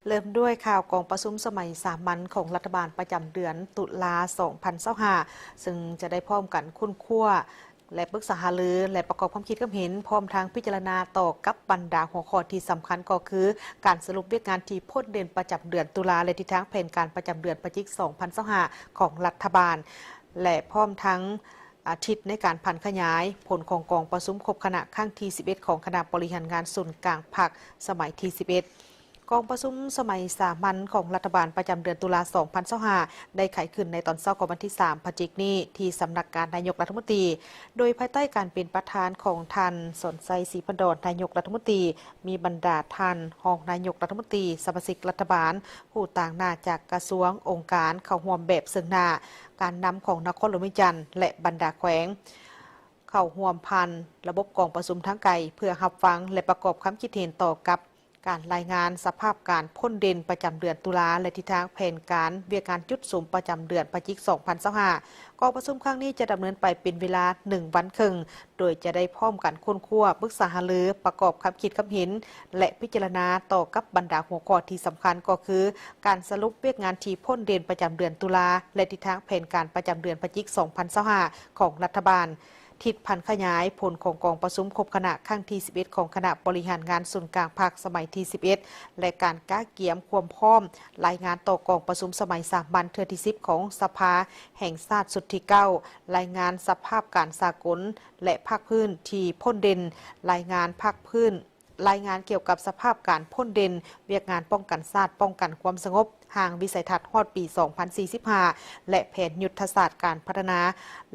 ເລີ່ມດ້ວຍຂ່າວກອງປະຊຸມສະໄໝສາມັນຂອງລັດຖະບານປະຈຳເດືອນຕຸລາ ສອງພັນຊາວຫ້າ ເຊິ່ງຈະໄດ້ພ້ອມກັນຄົ້ນຄວ້າ ແລະ ປຶກສາຫາລື ແລະ ປະກອບຄວາມຄິດຄວາມເຫັນ ພ້ອມທັງພິຈາລະນາຕໍ່ກັບບັນດາຫົວຂໍ້ທີ່ສຳຄັນ ກໍຄືການສະຫຼຸບວຽກງານທີ່ພົ້ນເດັ່ນປະຈຳເດືອນຕຸລາ ແລະ ທິດທາງແຜນການປະຈຳເດືອນພະຈິກ ສອງພັນຊາວຫ້າ ຂອງລັດຖະບານ ແລະ ພ້ອມທັງ ອາທິດໃນການຜັນຂະຫຍາຍຜົນຂອງກອງປະຊຸມຄົບຄະນະຄັ້ງທີ ສິບເອັດ ຂອງຄະນະບໍລິຫານງານສູນກາງພັກສະໄໝທີ ສິບເອັດ. ກອງປະຊຸມສະໄໝສາມັນຂອງລັດຖະບານປະຈຳເດືອນຕຸລາ ສອງພັນຊາວຫ້າ ໄດ້ໄຂຂຶ້ນໃນຕອນເຊົ້າຂອງວັນທີ ສາມ ພະຈິກນີ້ ທີ່ສຳນັກງານນາຍົກລັດຖະມົນຕີ ໂດຍພາຍໃຕ້ການເປັນປະທານຂອງທ່ານ ສອນໄຊ ສີພັນດອນ ນາຍົກລັດຖະມົນຕີ, ມີບັນດາທ່ານຮອງນາຍົກລັດຖະມົນຕີ, ສະມາຊິກລັດຖະບານ, ຜູ້ຕາງໜ້າຈາກກະຊວງ, ອົງການ ເຂົ້າຮ່ວມແບບເຊິ່ງໜ້າ, ການນຳຂອງນະຄອນຫຼວງວຽງຈັນ ແລະ ບັນດາແຂວງ ເຂົ້າຮ່ວມຜ່ານລະບົບກອງປະຊຸມທາງໄກ ເພື່ອຮັບຟັງ ແລະ ປະກອບຄຳຄິດເຫັນຕໍ່ກັບການລາຍງານສະພາບການພົ້ນເດັ່ນປະຈຳເດືອນຕຸລາ ແລະ ທິດທາງແຜນການວຽກງານຈຸດສຸມປະຈຳເດືອນພະຈິກ ສອງພັນຊາວຫ້າ. ກອງປະຊຸມຄັ້ງນີ້ຈະດຳເນີນໄປເປັນເວລາໜຶ່ງວັນເຄິ່ງ ໂດຍຈະໄດ້ພ້ອມກັນຄົ້ນຄວ້າ, ປຶກສາຫາລື, ປະກອບຄຳຄິດຄຳເຫັນ ແລະ ພິຈາລະນາຕໍ່ກັບບັນດາຫົວຂໍ້ທີ່ສຳຄັນ ກໍຄືການສະຫຼຸບວຽກງານທີ່ພົ້ນເດັ່ນປະຈຳເດືອນຕຸລາ ແລະ ທິດທາງແຜນການປະຈຳເດືອນພະຈິກ ສອງພັນຊາວຫ້າ ຂອງລັດຖະບານ, ທິດຜັນຂະຫຍາຍຜົນຂອງກອງປະຊຸມຄົບຄະນະຄັ້ງທີ ສິບເອັດ ຂອງຄະນະບໍລິຫານງານສູນກາງພັກສະໄໝທີ ສິບເອັດ ແລະ ການກະກຽມຄວາມພ້ອມລາຍງານຕໍ່ກອງປະຊຸມສະໄໝສາມັນເທື່ອທີ ສິບ ຂອງສະພາແຫ່ງຊາດຊຸດທີ ເກົ້າ, ລາຍງານສະພາບການສາກົນ ແລະ ພາກພື້ນທີ່ພົ້ນເດັ່ນ, ລາຍງານພາກພື້ນ, ລາຍງານກ່ຽວກັບສະພາບການພົ້ນເດັ່ນ, ວຽກງານປ້ອງກັນຊາດ, ປ້ອງກັນຄວາມສະຫງົບ, ຮ່າງວິໄສທັດຮອດປີ ສອງພັນສີ່ສິບຫ້າ ແລະ ແຜນຍຸດທະສາດການພັດທະນາ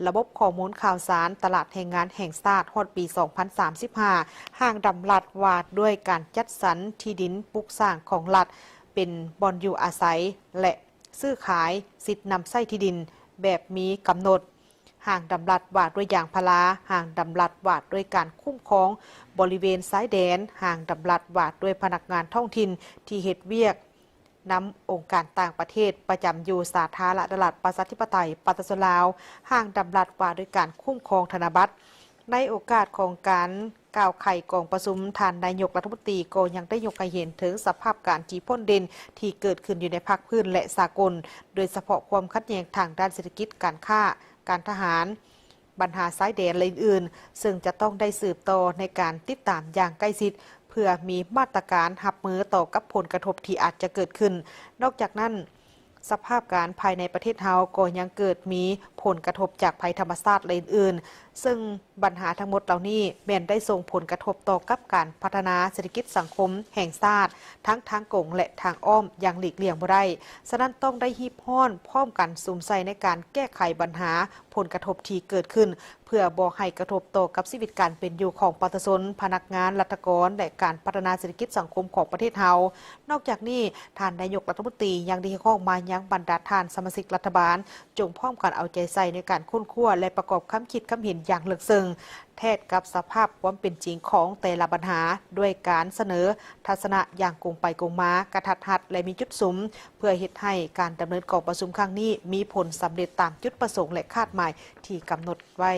ລະບົບຂໍ້ມູນຂ່າວສານຕະຫຼາດແຮງງານແຫ່ງຊາດຮອດປີ ສອງພັນສາມສິບຫ້າ, ຮ່າງດຳລັດວ່າດ້ວຍການຈັດສັນທີ່ດິນປຸກສ້າງຂອງລັດເປັນບ່ອນຢູ່ອາໄສ ແລະ ຊື້ຂາຍສິດນຳໃຊ້ທີ່ດິນແບບມີກຳນົດ, ຮ່າງດຳລັດວ່າດ້ວຍຢາງພາລາ, ຮ່າງດຳລັດວ່າດ້ວຍການຄຸ້ມຄອງບໍລິເວນຊາຍແດນ, ຮ່າງດຳລັດວ່າດ້ວຍພະນັກງານທ້ອງຖິ່ນທີ່ເຮັດວຽກນຳອົງການຕ່າງປະເທດປະຈຳຢູ່ສາທາລະນະລັດ ປະຊາທິປະໄຕ ປະຊາຊົນລາວ, ຮ່າງດຳລັດວ່າດ້ວຍການຄຸ້ມຄອງທະນະບັດ. ໃນໂອກາດຂອງການ ກ່າວໄຂກອງປະຊຸມ, ທ່ານນາຍົກລັດຖະມົນຕີກໍຍັງໄດ້ຍົກໃຫ້ເຫັນເຖິງສະພາບການທີ່ພົ້ນເດັ່ນທີ່ເກີດຂຶ້ນຢູ່ໃນພາກພື້ນ ແລະ ສາກົນ, ໂດຍສະເພາະຄວາມຂັດແຍ່ງທາງດ້ານເສດຖະກິດ, ການຄ້າ, ການທະຫານ, ບັນຫາຊາຍແດນ ແລະ ອື່ນໆ, ເຊິ່ງຈະຕ້ອງໄດ້ສືບຕໍ່ໃນການຕິດຕາມຢ່າງໃກ້ຊິດ ເພື່ອມີມາດຕະການຮັບມືຕໍ່ກັບຜົນກະທົບທີ່ອາດຈະເກີດຂຶ້ນ. ນອກຈາກນັ້ນ, ສະພາບການພາຍໃນປະເທດເຮົາກໍຍັງເກີດມີຜົນກະທົບຈາກໄພທຳມະຊາດ ແລະ ອື່ນໆ, ເຊິ່ງບັນຫາທັງໝົດເຫຼົ່ານີ້ແມ່ນໄດ້ສົ່ງຜົນກະທົບຕໍ່ກັບການພັດທະນາເສດຖະກິດສັງຄົມແຫ່ງຊາດ ທັງທາງກົງ ແລະ ທາງອ້ອມຢ່າງຫຼີກລ່ຽງບໍ່ໄດ້. ສະນັ້ນ, ຕ້ອງໄດ້ຮີບຮ້ອນພ້ອມກັນສຸມໃສ່ໃນການແກ້ໄຂບັນຫາຜົນກະທົບທີ່ເກີດຂຶ້ນ ເພື່ອບໍ່ໃຫ້ກະທົບຕໍ່ກັບຊີວິດການເປັນຢູ່ຂອງປະຊາຊົນ, ພະນັກງານ, ລັດຖະກອນ ແລະ ການພັດທະນາເສດຖະກິດສັງຄົມຂອງປະເທດເຮົາ. ນອກຈາກນີ້, ທ່ານນາຍົກລັດຖະມົນຕີຍັງໄດ້ຮຽກຮ້ອງມາຍັງບັນດາທ່ານສະມາຊິກລັດຖະບານ ຈົ່ງພ້ອມກັນເອົາໃຈໃສ່ໃນການຄົ້ນຄວ້າ ແລະ ປະກອບຄຳຄິດຄຳເຫັນຢ່າງເລິກເຊິ່ງ ແທດກັບສະພາບຄວາມເປັນຈິງຂອງແຕ່ລະບັນຫາ ດ້ວຍການສະເໜີທັດສະນະຢ່າງກົງໄປກົງມາ, ກະທັດຮັດ ແລະ ມີຈຸດສຸມ, ເພື່ອເຮັດໃຫ້ການດຳເນີນກອງປະຊຸມຄັ້ງນີ້ມີຜົນສຳເລັດຕາມຈຸດປະສົງ ແລະ ຄາດໝາຍທີ່ກຳນົດໄວ້.